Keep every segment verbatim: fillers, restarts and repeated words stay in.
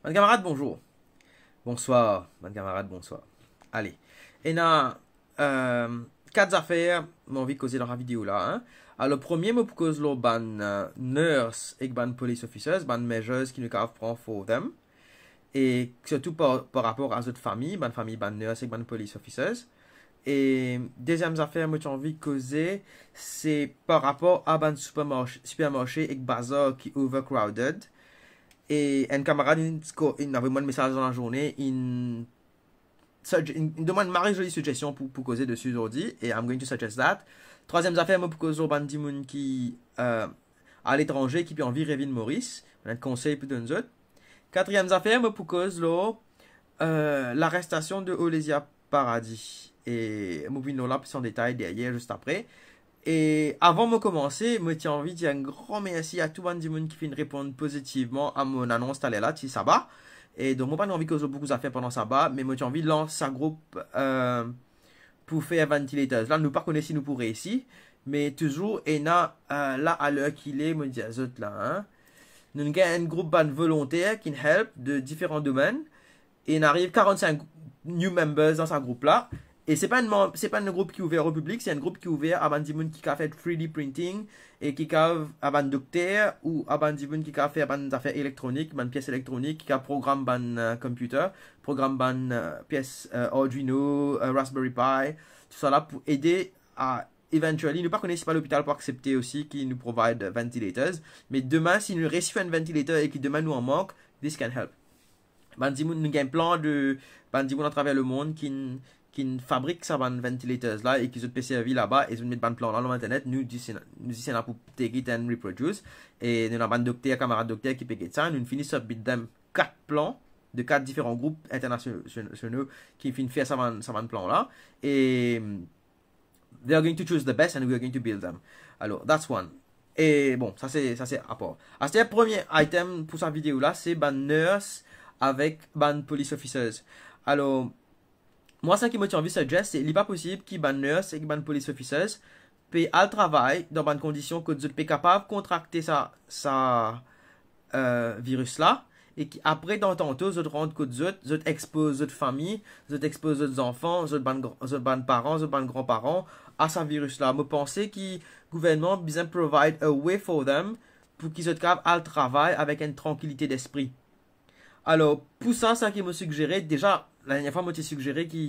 Bann kamarad, bonzour. Bonswar, bann kamarad, bonswar. Ale, ena, euh, kat zafer mo anvi koze dan sa video la, hein. Alor, premie, mo pou koz lor bann, euh, nurse ek bann police officers, bann measures ki nou kapav pran for them. E sirtou par, par rapor a zot fami, bann fami bann nurse ek bann police officers. E deziem zafer mo ti anvi koze, se par rapor a bann sipermarse, sipermarse ek bazar ki overcrowded. E enn kamarad inn, inn avoy mwa enn mesaz dan lazourne, inn, inn, inn donn mwa enn mari zoli sigestion pou, pou koze desi zordi, e I'm going to suggest that. Trwaziem zafer, mo pou koz lor bann dimoun ki, euh, aletranze ki pe anvi revinn Moris, mo ena enn konsey pou donn zot. Katriem zafer, mo pou koz lor, euh, larestasion de Olezia Paradis. E mo vinn lor la plis an detay deryer, zis apre. E avan mo koumanse, mo ti anvi dir enn gran mersi a tou bann dimoun ki finn reponn pozitivman a mo anons taler la, ti saba. E donk, mo pa anvi koz lor boukou zafer pandan saba, me mo ti anvi lans sa group, euh, pou fer ventilators la. Nou pa kone si nou pou reysi, me touzour ena, euh, la, aler ki le, mo dir zot la, hein. Nou gagn enn group bann volonter ki'nn help de diferan domenn, e inn ariv karant-sink new members dan sa group la. E se pa enn manm-, se pa enn group ki ouver o piblik, se enn group ki ouver a bann dimoun ki kav fer three D printing, e ki kav, a bann dokter, ou a bann dimoun ki kav fer bann zafer elektronik, bann pies elektronik, ki kav program bann, euh, computer, program bann, euh, pies, euh, Arduino, euh, Raspberry Pi, tousala pou ede a, eventually, nou pa kone si pa lopital pou aksepte osi ki nou provide ventilators. Me demin, si nou reysi fer enn ventilator e ki demin nou an mank, this can help. Bann dimoun, nou gagn plan de bann dimoun atraver lemond ki'nn, ki'nn fabrik sa bann ventilators la e ki zot pe servi laba e zot met bann plan la lor internet. Nou zis ena, nou zis ena pou take it and reproduce. E nou ena bann dokter, kamarad dokter ki pe get sa. Nou'nn fini submit them kat plan de kat diferan group internasional ki finn fer sa bann, sa bann plan la. E they are going to choose the best and we are going to build them. Alor, that's one. E bon, sa se, sa se apar. Aster, premie item pou sa video la, se bann nurse avek bann police officers. Alor, mwa, sa ki mo ti anvi suggest, se li pa posib ki bann nurse ek bann police officers pe al travay dan bann kondision kot zot pe kapav kontrakte sa, sa, euh, viris la, e ki apre, dan tanto, zot rant kot zot, zot expoz zot fami, zot expoz zot zanfan, zot bann gran-, zot bann paran, zot bann granparan a sa viris la. Mo panse ki gouvernman bizin provide a way for them pou ki zot kav al travay avek enn trankilite lespri. Alor, pou sa, sa ki mo sigjere, deza, ladernie fwa mo ti sigjere ki,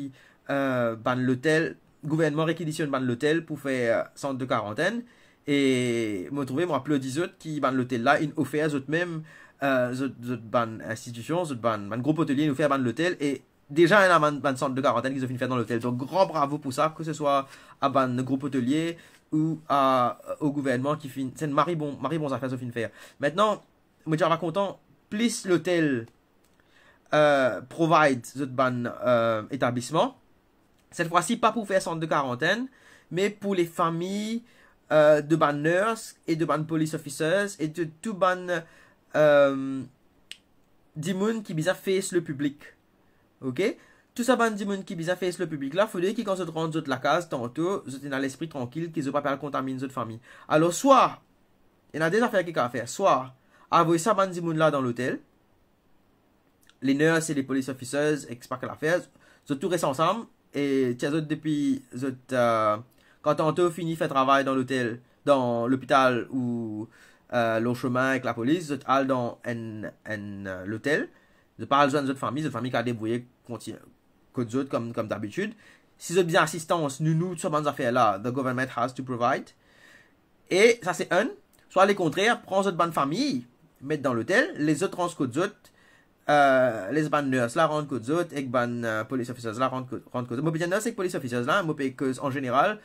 euh, bann lotel, gouvernman rekidisionn bann lotel pou fer, euh, sant de karantenn, e mo trouve, mo aplodi zot ki bann lotel la inn ofer zot mem, euh, zot, zot bann institision, zot bann, bann group otelie inn ofer bann lotel, e deza ena bann, bann sant de karantenn ki zot finn fer dan lotel. Donk, gran bravo pou sa, ke se swa a bann group otelie ou a, o gouvernman ki finn, se enn mari bon, mari bon zafer zot finn fer. Aster, mo ti ava kontan plis lotel, euh, provide zot bann, euh, etablisman. Set fwa si, pa pou fer sant de karantenn, me pou lefami, euh, de bann nurse e de bann police officers e de tou bann, euh, dimoun ki bizin face lepiblik. Ok? Tou sa bann dimoun ki bizin face lepiblik la, fodre ki kan zot rant zot lakaz tanto, zot ena lespri trankil, ki zot pa pe al kontaminn zot fami. Alor, swa, ena de zafer ki kav fer, swa avoy sa bann dimoun la dan lotel, le nurse e le police officers, ek spa ki lafer, zot tou res ansam, e tir zot depi zot, euh, kan tanto fini fer travay dan lotel, dan lopital ou, euh, lor sime ek lapolis, zot al dan enn, enn, euh, lotel, zot pa al zwenn zot fami, zot fami kav debrouye konti-, kot zot kom, kom dabitid. Si zot bizin asistans, nounou, tou sa bann zafer la, the government has to provide. E sa se enn. Swa lekontrer, pran zot bann fami, met dan lotel, les zot rant kot zot, euh, les bann nurse la rant kot zot, ek bann, euh, police officers la rant kot, rant kot zot. Mo pe dir nurse ek police officers la, mo pe koz an zeneral,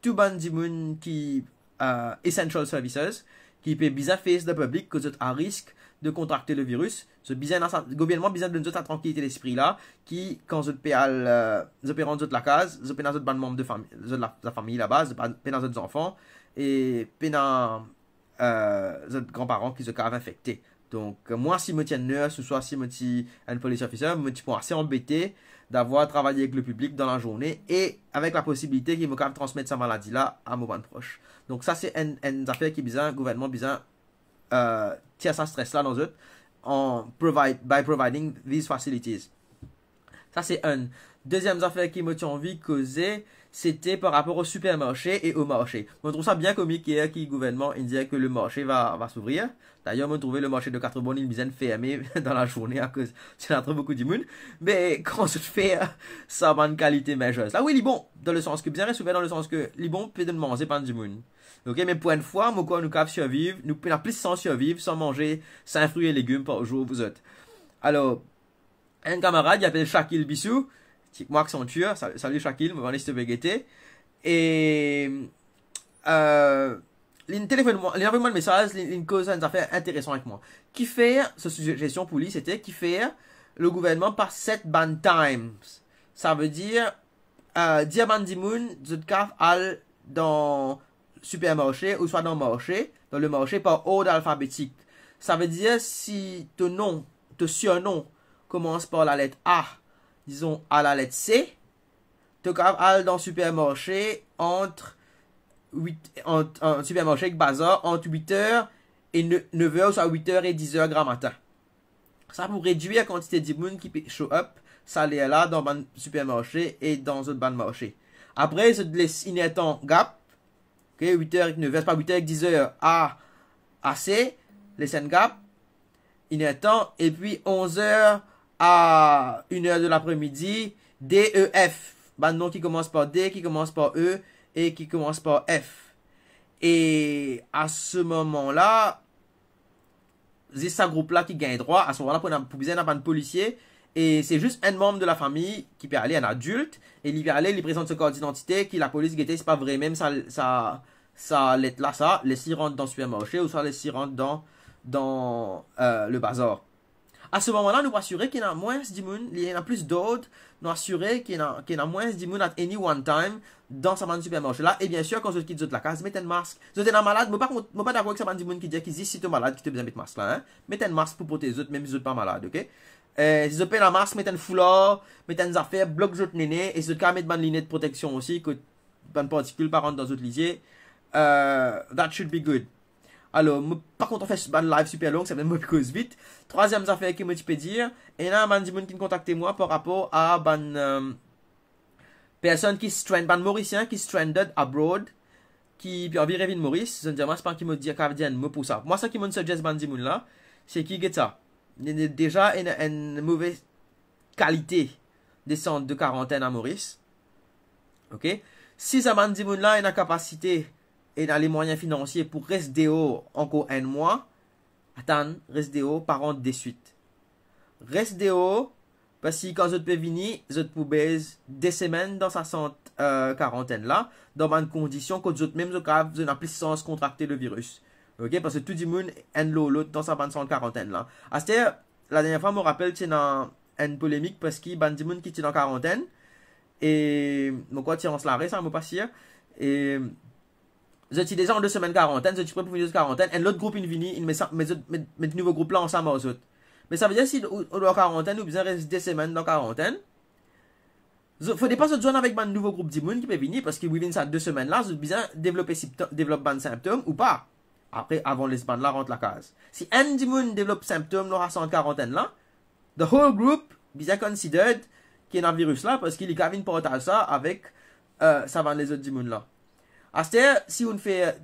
tou bann dimoun ki, euh, essential services, ki pe bizin face the public, kot zot a risk de kontrakte leviris. Zot bizin ena sa, gouvernman bizin donn zot sa trankilite lespri la, ki kan zot pe al, euh, zot pe rant zot lakaz, zot pena zot bann manm de fami, zot la, lafami laba, zot pa, pena zot zanfan, e pena, euh, zot granparan ki zot kav infekte. Donk, mwa, si mo ti enn nurse ouswa si mo ti enn police officer, mo ti pou ase anbete d'avoir travay ek lepiblik dan lazourne e avek laposibilite ki mo kav transmet sa maladi la a mo bann pros. Donk, sa se enn, enn zafer ki bizin, gouvernman bizin, euh, tir sa stres la dan zot. an provide, by providing these facilities. Sa se enn. Deziem zafer ki mo ti anvi koze, sete par rapor o sipermarse e o marse. Mo trouv sa bien komik yer ki gouvernman inn dir ke le marse va, va s'ouvrir. Dayer, mo trouve le marse de Quatre-Bornes inn bizin ferme dan lazourne akoz ti ena tro boukou dimoun. Me kan zot fer sa bann kalite measures la, wi, li bon. Dan le sans ke bizin res ouver, dan le sans ke li bon pe donn manze bann dimoun. Ok, me pou enn fwa, mo krwar nou kav sirviv, nou pena plis sans sirviv san manze senk fri e legim par zour pou zot. Alor, enn kamarad, li apel Shakil Bissou, ti mwa aksantir, sal-, salut Shakil, mo pa kone si to pe gete. E, euh, li telefonn mwa, li avoy mwa enn mesaz, li, li koz enn zafer interesan avek mwa. Kifer, so sigestion pou li, sete kifer le gouvernman pa set bann times. Savedir, euh, dir bann dimoun, zot kav al dan sipermarse ouswa dan marse, dan le marse par ord alfabetik. Savedir, si to nom, to sirnom koumans par lalet A, dizon a lalet C, to kav al dan sipermarse ant wit, ant, an sipermarse ek bazar ant wit er e ne-, nef er ouswa wit er e diz er gramatin. Sa pou redwir kantite dimoun ki pe show up sa ler la dan bann sipermarse e dan zot bann marse. Apre, zot les inertan gap, ok, wit er ek nef er, pa wit er ek diz er, A, A, C, les enn gap, inertan, epi onz er a inn er de lapremidi, D, E, F. Bann nom ki koumans par D, ki koumans par E e ki koumans par F. E a se moman la, zis sa group la ki gagn drwa, a se moman la pou ena, pou bizin ena bann polisie, e se zis enn manb de lafami ki pe ale, enn adilt, e li pe ale, li prezant so kart didantite, ki lapolis gete, se pa vremem sa, sa, sa let la, sa, les li rant dan sipermarse, ouswa les li rant dan, dan, euh, le bazar. A se moman la, nou pou asire ki ena mwins dimoun, li ena plis dord, nou asire ki ena, ki ena mwins dimoun at any one time dan sa bann sipermarse la. E biensir, kan zot kit zot lakaz, met enn mask. Zot ena malad, mo pa kont-, mo pa dakor ek sa bann dimoun ki dir ki zis si to malad ki to bizin met mask la, hein. Met enn mask pou protez zot, mem si zot pa malad, ok? Eh, si zot pena mask, met enn foular, met enn zafer, blok zot nene, e si zot kav met bann linet proteksion osi, kot bann partikil pa rant dan zot lizie, euh, that should be good. Alor, mo pa kontan fer bann live siper long, sa fer mo pe koz vit. Trwaziem zafer ki mo ti pe dir, ena bann dimoun ki kontakte mwa par rapor a bann, euh, personn ki strand-, bann Morisien ki stranded abroad, ki pe anvi revinn Moris, zot dir mwa, se pa ki mo dir, kav dir enn mo pou sa. Mwa, sa ki mo suggest bann dimoun la, se ki, get sa, ne-, ne-, deza ena enn move kalite de sant de karantenn a Moris. Ok? Si sa bann dimoun la ena kapasite, ena lemwayin finansie pou res deor ankor enn mwa, atann, res deor, pa rant deswit. Res deor, parski kan zot pe vini, zot pou bez de semenn dan sa sant, euh, karantenn la, dan bann kondision kot zot mem zot kav, zot ena plis sans kontrakte leviris. Ok, parski tou dimoun enn lor lot dan sa bann sant karantenn la. Aster, ladernie fwa, mo rapel, ti ena enn polemik parski bann dimoun ki ti dan karantenn, e mo krwar ti Anse Larue sa, mo pa sir, e zot ti deza an de semenn karantenn, zot ti pre pou fini zot karantenn, enn lot group inn vini, inn met sa, met zot, met, met nouvo group la ansam ar zot. Me savedir si ou, ou dan karantenn, ou bizin res de semenn dan karantenn, zot, fode pa zot zwenn avek bann nouvo group dimoun ki pe vini, parski within sa de semenn la, zot bizin devlope siptom, devlop bann sinptom ou pa. Apre, avan les bann la rant lakaz. Si enn dimoun devlop sinptom lor sa sant karantenn la, the whole group bizin considered ki ena viris la, parski li kav vinn partaz sa avek, euh, sa bann lezot dimoun la. Aster, si ou fer,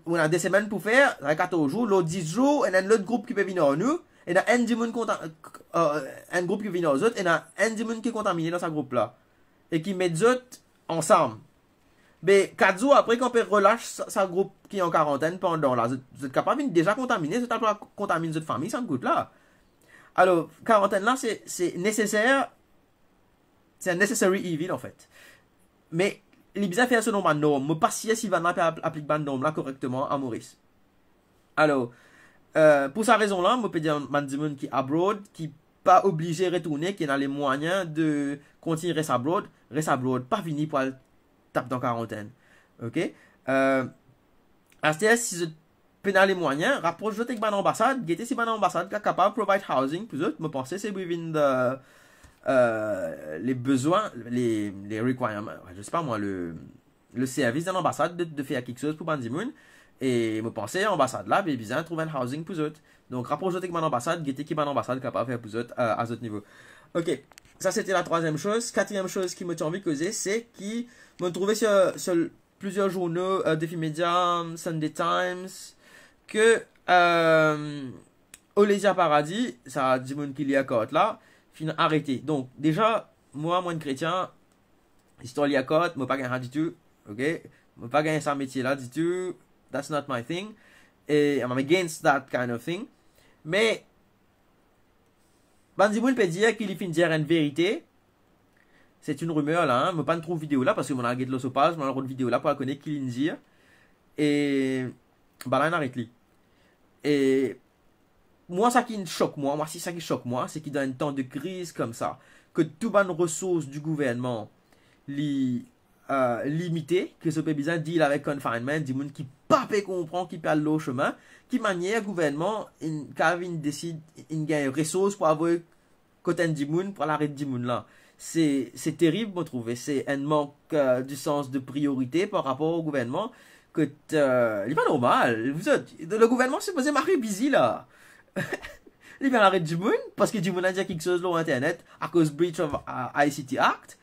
ou ena de semenn pou fer, sa katorz zour, lor dis zour, ena enn lot group ki pe vinn ar nou, ena enn dimoun konta-, euh, enn group ki vinn ar zot, ena enn dimoun ki kontamine dan sa group la, e ki met zot ansam. Be, kat zour apre, kan pe relas sa, sa group ki an karantenn pandan la, zot, zot kapav vinn deza kontamine, zot al kontaminn zot fami, sa group la. Alor, karantenn la, se, se neseser, se enn necessary evil, anfet. Me, li bizin fer selon bann norm. Mo pa sir si bann la pe ap-, aplik bann norm la korekteman a Moris. Alor, euh, pou sa rezon la, mo pe dir bann dimoun ki abroad, ki pa oblize retourne, ki ena lemwayin de kontign res abroad, res abroad, pa vini pou al tap dan karantenn. Ok? Euh, aster, si zot pena lemwayin, rapros zot ek bann anbasad, gete si bann anbasad ka-, kapav provide housing pou zot. Mo panse se within the, euh, le bezwin, le, le requirement, je sais pas moi, le, le servis dan lanbasad de, de fer kiksoz pou bann dimoun. E mo panse anbasad la pe bizin trouv enn housing pou zot. Donk, rapros zot ek bann anbasad, gete ki bann anbasad kapav fer pou zot, euh, a zot nivo. Ok, sa sete la trwaziem soz. Katriem soz ki mo ti anvi koze, se ki mo trouve sur, sur plizier zourno, euh, Defi Media, Sunday Times, ke, euh, Olezia Paradis, sa dimoun ki lir kart la, finn arete. Donk, deza, mwa, mo enn kretien, istwar lir kart, mo pa gagn sa ditou, ok? Mo pa gagn sa metie la ditou, that's not my thing. E I'm against that kind of thing. Me, bann dimoun pe dir ki li finn dir enn verite. Se enn rimer la, hein. Mo pa'nn trouv video la, parski mo al get lor so paz, mo al rod video la pou al kone ki linn dir. E, bala inn aret li. E, mwa, sa ki sok mwa, mwa, si sa ki sok mwa, se ki dan enn tan de kriz koumsa, ke tou bann resours di gouvernman, li, euh, limite, ke zot pe bizin deal avek confinement, dimoun ki pa pe konpran, ki pe al lor sime, ki manier gouvernman inn, kapav inn desid, inn gagn resours pou avoy kot enn dimoun, pou al aret dimoun la. Se, se terib, mo trouve. Se enn mank, euh, di sans de priorite par rapor o gouvernman, kot, euh, li pa normal. Vous êtes, le gouvernman sipoze mari bizi la. Li pe al aret dimoun, parski dimoun la dir kiksoz lor internet, akoz breach of, euh, I C T Act.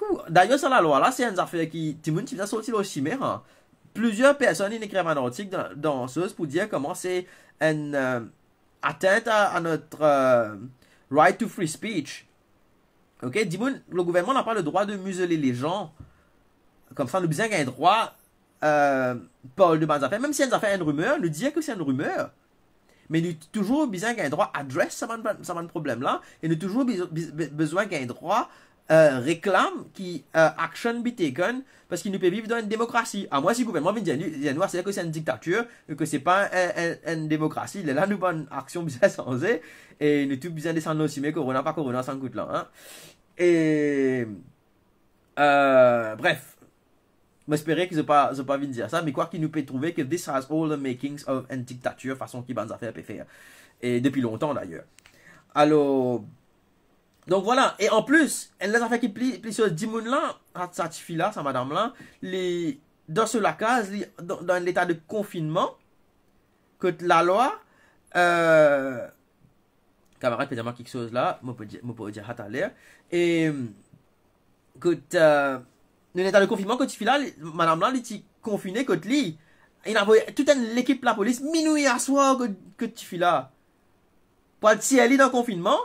Hou, dayer, sa lalwa la, se enn zafer ki, dimoun ti bizin sorti lor sime, hein. Plizier personn inn ekrir bann artik dan, dan soz pou dir kouma se enn, euh, atteinte à, à notre, euh, right to free speech. Ok, dimoun, le gouvernman n'a pas le droit de museler les gens. Koumsa, nou bizin gagn drwa, euh, parl de bann zafer. Mem si enn zafer enn rimer, nou dir ke se enn rimer. Me nou touzour bizin gagn drwa adres sa bann, sa bann problem la, e nou touzour biz-, biz-, be-, bizin gagn drwa, euh, reklam ki, euh, action be taken, parski nou pe viv dan enn demokrasi. Amwin si gouvernman vinn dir nou, dir nou, aster ke se enn diktatir, ke se pa enn, enn, enn demokrasi, lerla nou bann aksion bizin sanze, e nou tou bizin desann lor sime, korona pa korona, sa kout la, hein. E, euh, bref, mo espere ki zot pa, zot pa vinn dir sa, me kwak nou pe trouve ke this has all the makings of enn diktatir, fason ki bann zafer pe fer. E depi lontan, dayer. Alor, donk, vwala. E anplis, enn lot zafer ki pli, pli soz, dimoun la, sa, sa tifi la, sa madam la, li, dan so lakaz, li, dan, dan enn leta de konfinnman, kot lalwa, euh, kamarad pe dir mwa kiksoz la, mo pou dir, mo pou dir sa taler. E, kot, euh, nou leta de konfinnman, kot tifi la, li, madam la, li ti konfine kot li. Inn avoy tou enn lekip lapolis, minwi aswar kot, kot tifi la. Pou al tir li dan konfinnman,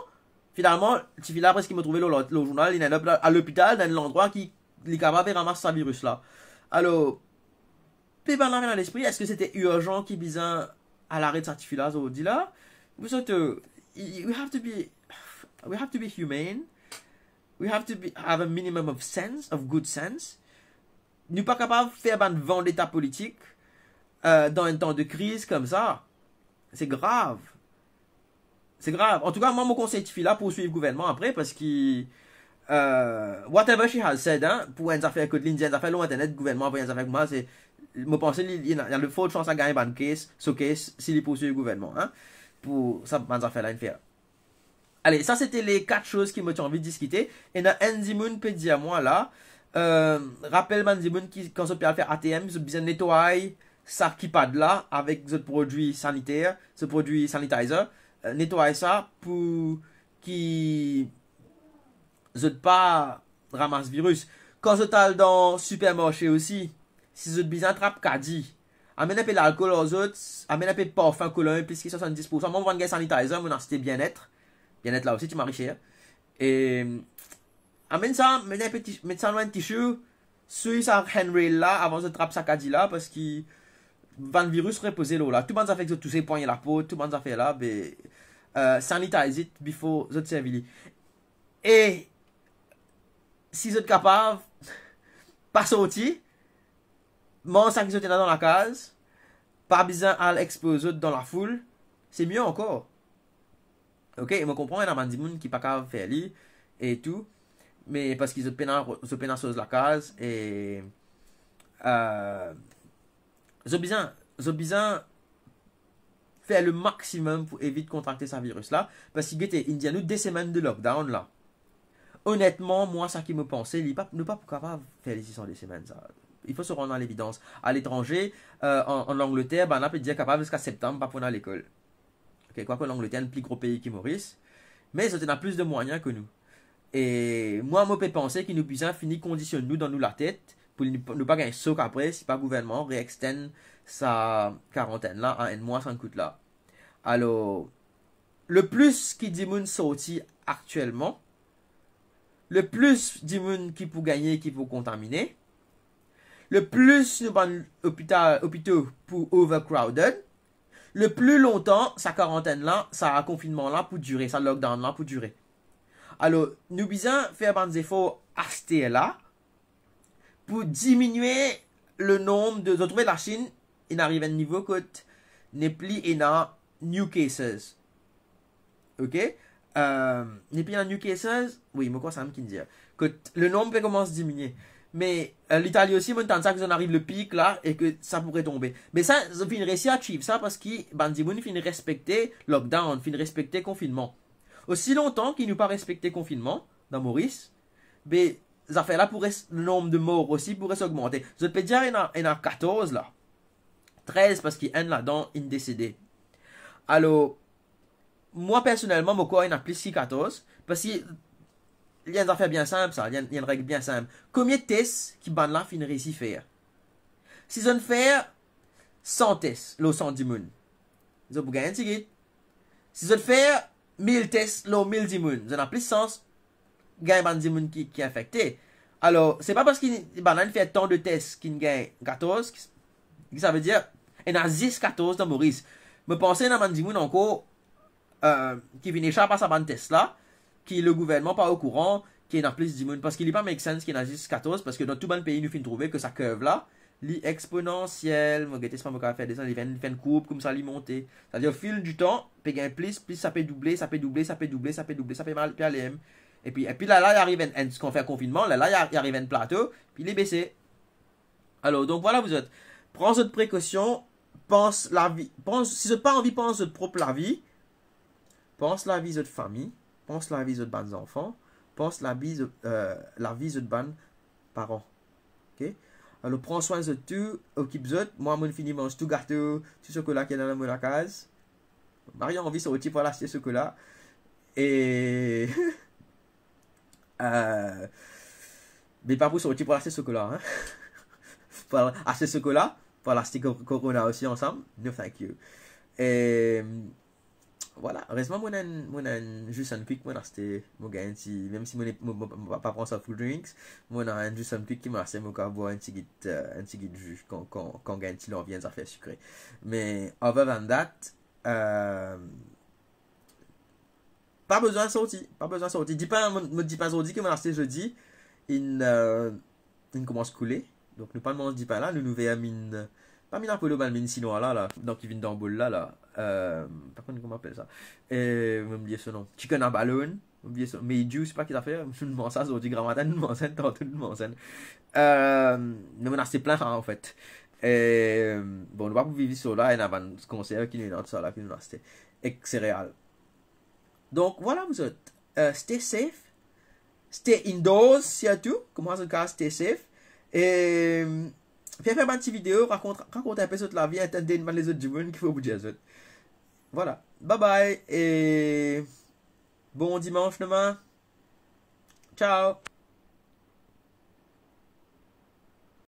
finalman, tifi la, daprè seki mo trouve lor, lor, lor zournal, li ena al lopital, dan enn landrwa ki, li kapav ramas sa viris la. Alor, pe bann la vinn dan lespri, eski sete irzan ki bizin al aret sa tifi la zordi la? Vous êtes, euh, y-, we have to be, we have to be humane. We have to be, have a minimum of sense, of good sense. Nou pa kapav fer bann vandeta politik, euh, dan enn tan de kriz koumsa. Se grav. Se grav. Antouka, mwa, mo konsey tifi la pou swiv gouvernman apre, parski, euh, whatever she has said, hein, pou enn zafer kot li inn dir enn zafer lor internet, gouvernman avoy enn zafer kouma, se, mo panse li, li ena, li ena de fort sans a gagn bann case, so case, si li pou swiv gouvernman, hein, pou sa bann zafer la inn fer. Ale, sa sete le kat soz ki mo ti anvi diskite. Ena enn dimoun pe dir mwa la, euh, rapel bann dimoun ki, kan zot pe al fer A T M, zot bizin netway sa kipad la avek zot prodwi saniter, zot prodwi sanitizer, euh, netway sa pou ki zot pa ramas viris. Kan zot al dan sipermarse osi, si zot bizin trap kadi, amenn enpe lalkol ar zot, amenn enpe parfin kolonn, plis ki swasanndis poursan. Mwa, mo vann gagn sanitizer, mo aste Bien-Être. Bien-Être la osi ti mari ser. E amenn sa, met enpe ti-, met sa lor enn tisi, souy sa handrail la avan zot trap sa kadi la, parski bann viris repoze lor la. Tou bann zafer ki zot touse, pwagne laport, tou bann zafer la, be, euh, sanitize it before zot servi li. E si zot kapav, pa sorti, manz sa ki zot ena dan lakaz, pa bizin al expoz zot dan lafoul, se mie ankor. Ok, mo konpran, ena bann dimoun ki pa kapav fer li e tou, me parski zot pena, zot pena soz lakaz, e, euh, zot bizin, zot bizin fer le maximum pou evit kontrakte sa viris la, parski gete, inn dir nou de semenn de lockdown la. Onetman, mwa, sa ki mo panse, li pa, nou pa pou kapav fer li san de semenn sa. Il faut se rendre à l'évidence. À l'étranger, euh, en, en Angleterre, bann la pe dir kapav ziska septam pa pou ena lekol. Ok, kwake Langleter enn pli gro pei ki Moris, me zot ena plis de mwayin ki nou. E mwa, mo pe panse ki nou bizin fini kondisionn nou dan nou latet pou nou, nou pa gagn sok apre si pa gouvernman reextend sa karantenn la a enn mwa, sann kout la. Alor, le plis ki dimoun sorti aktielman, le plis dimoun ki pou gagne, ki pou kontamine, le plis nou bann lopital, lopito pou overcrowded, le pli lontan sa karantenn la, sa konfinnman la pou dire, sa lockdown la pou dire. Alor, nou bizin fer bann zefor aster la pou diminie le nonb de, zot trouve Lasinn, inn ariv enn nivo kot nepli ena new cases. Ok? Euh, nepli ena new cases, wi, mo krwar sa mem ki'nn dir. Kot le nonb pe koumans diminie. Me, euh, Litali osi, mo'nn tann sa ki zot inn ariv le pik la e ki sa pou retonbe. Me sa, zot finn resi achieve sa parski bann dimoun finn respekte lockdown, finn respekte konfinnman. Osi lontan ki nou pa respekte konfinnman dan Moris, be zafer la pou res, le nonb de mor osi pou res ogmante. Zot pe dir ena, ena katorz la. Trez, parski enn ladan inn desede. Alor, mwa personelman, mo krwar ena plis ki katorz, parski li enn zafer bien sinp sa, li enn, li enn reg bien sinp. Konbien tes ki bann la finn resi fer? Si zot fer san tes lor san dimoun, zot pou gagn enn tigit. Si zot fer mil tes lor mil dimoun, zot ena plis sans gagn bann dimoun ki, ki infekte. Alor, se pa parski bann la inn fer tan de tes ki'nn gagn katorz, ki, ki savedir ena zis katorz dan Moris. Mo panse ena bann dimoun ankor, euh, ki finn esap a sa bann tes la, ki le gouvernman pa okouran ki ena plis dimoun, parski li pa make sense ki ena zis katorz, parski dan tou bann pei nou finn trouve ki sa curve la, li exponansiel. Mo gete, se pa mo kapav fer desann, li fer enn, fer enn kourb koumsa, li monte. Savedir, au fil du temps, pe gagn plis, plis sa pe double, sa pe double, sa pe double, sa pe double, sa pe mal, pe ale mem. Epi, epi la, la, li ariv enn, enn, kan fer konfinnman, la, la, li a-, li ariv enn plato, pi li bese. Alor, donk vwala, zot pran zot prekosion, pans lavi, pans, si zot pa anvi pans zot prop lavi, pans lavi zot fami, pans lavi zot bann zanfan, pans lavi zot, euh, lavi zot bann paran. Ok? Alor, pran swin zot tou, okip zot. Mwa, mo'nn fini manz tou gato, tou sokola ki ena dan mo lakaz. Mari anvi sorti pou al aste sokola. E, euh, me pa pou sorti pou al aste sokola, hein? Pou al aste sokola, pou al aste ko-, korona osi ansam. No, thank you. E, vwala, erezman, mo ena enn, mo ena enn jus and quick, mo'nn aste, mo gagn enn ti, mem si mo ne-, mo, mo, mo pa pran soft drinks, mo ena enn jus and quick ki mo aste, mo kapav bwar enn tigit, euh, enn tigit ji, kan, kan, kan gagn ti lanvi enn zafer sikre. Me, other than that, euh, pa bizin sorti, pa bizin sorti. Dipin, mo, mo dipin zordi ki mo'nn aste zodi, inn, euh, inn koumans koule. Donk nou pa'nn manz dipin la, nou, nou verminn, pa minn apolo, bann minn sinwa la, la, donk ki vinn dan bol la, la. Euh, pa konn kouma apel sa. E, mo'nn bliye so nom. Chicken abalone, mo'nn bliye so nom. Meidu, se pa ki zafer, nou manz sa zordi gramatin, nou manz enn, tanto nou manz enn. Euh, nou, mo'nn aste plin sa, anfet. E, bon, nou pa pou viv so la, ena bann konserv ki nou ena, tou sa la ki nou aste. Ek sereal. Donk, vwala, zot, euh, stay safe, stay indoors, sirtou, kouma zot kapav stay safe. E, fer, fer bann ti video, rakont, rakont inpe zot lavi, entertain bann lezot dimoun ki fo pou dir zot. Vwala, bye bye, e bon dimans demin. Ciao.